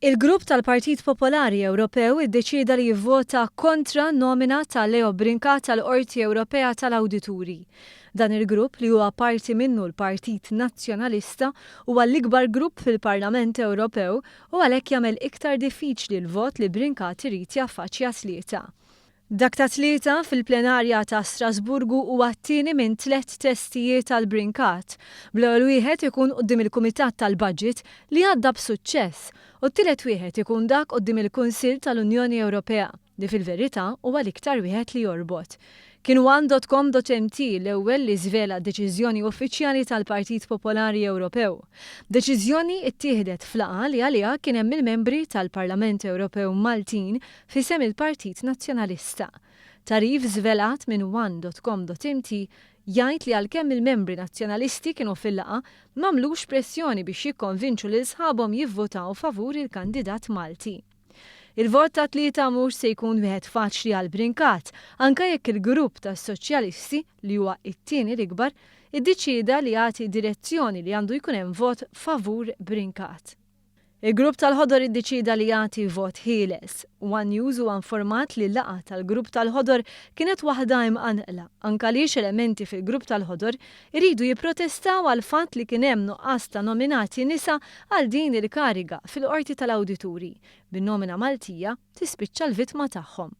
Il-Grupp tal-Partit Popolari Ewropew iddeċieda li jivvota kontra n-nomina ta' Leo Brincat għall-Qorti Ewropea tal-Awdituri. Dan il-grupp, li huwa parti minnu l-Partit Nazzjonalista, huwa l-ikbar grupp fil-Parlament Ewropew u għalhekk jagħmel iktar diffiċli l-vot li Brincat irid jaffaċċja t-Tlieta. Dak tat-Tlieta fil-plenarja ta' Strasburgu huwa t-tieni minn tlett testijiet għal Brincat, bl-ewwel wieħed ikun quddiem il-Kumitat tal-Budget li għadda b'suċċess u t-tielet wieħed ikun dak quddiem il-Kunsill tal-Unjoni Ewropea li fil-verità huwa l-iktar wieħed li jorbot. Kien one dot com dot mt l-ewwel li żvela d-deċiżjoni uffiċjali tal-Partit Popolari Ewropew. Deċiżjoni ttieħdet f'laqgħa li għaliha kien hemm il-membri tal-Parlament Ewropew Maltin f'isem il-Partit Nazzjonalista. Tagħrif żvelat minn one dot com dot mt jgħid li għalkemm il-membri Nazzjonalisti kienu fil-laqgħa, m'għamlux pressjoni biex jikkonvinċu lil sħabhom jivvutaw favur il-kandidat Malti. Il-vot tat-Tlieta mhux se jkun wieħed faċli għal Brincat, anke jekk il-grupp tas-Soċjalisti, li huwa t-tieni l-ikbar, iddeċieda li jagħti direzzjoni li għandu jkun hemm vot favur Brincat. Il-grupp tal-Ħodor iddeċieda li jagħti vot ħieles. One News huwa informat li l-laqgħa tal-grupp tal-Ħodor kienet waħda imqanqla, anke għaliex elementi fil-grupp tal-Ħodor iridu jipprotestaw għall-fatt li kien hemm nuqqas ta' nominati nisa għal din il-kariga fil-Qorti tal-Awdituri, bin-nomina Maltija tispiċċa l-vittma tagħhom.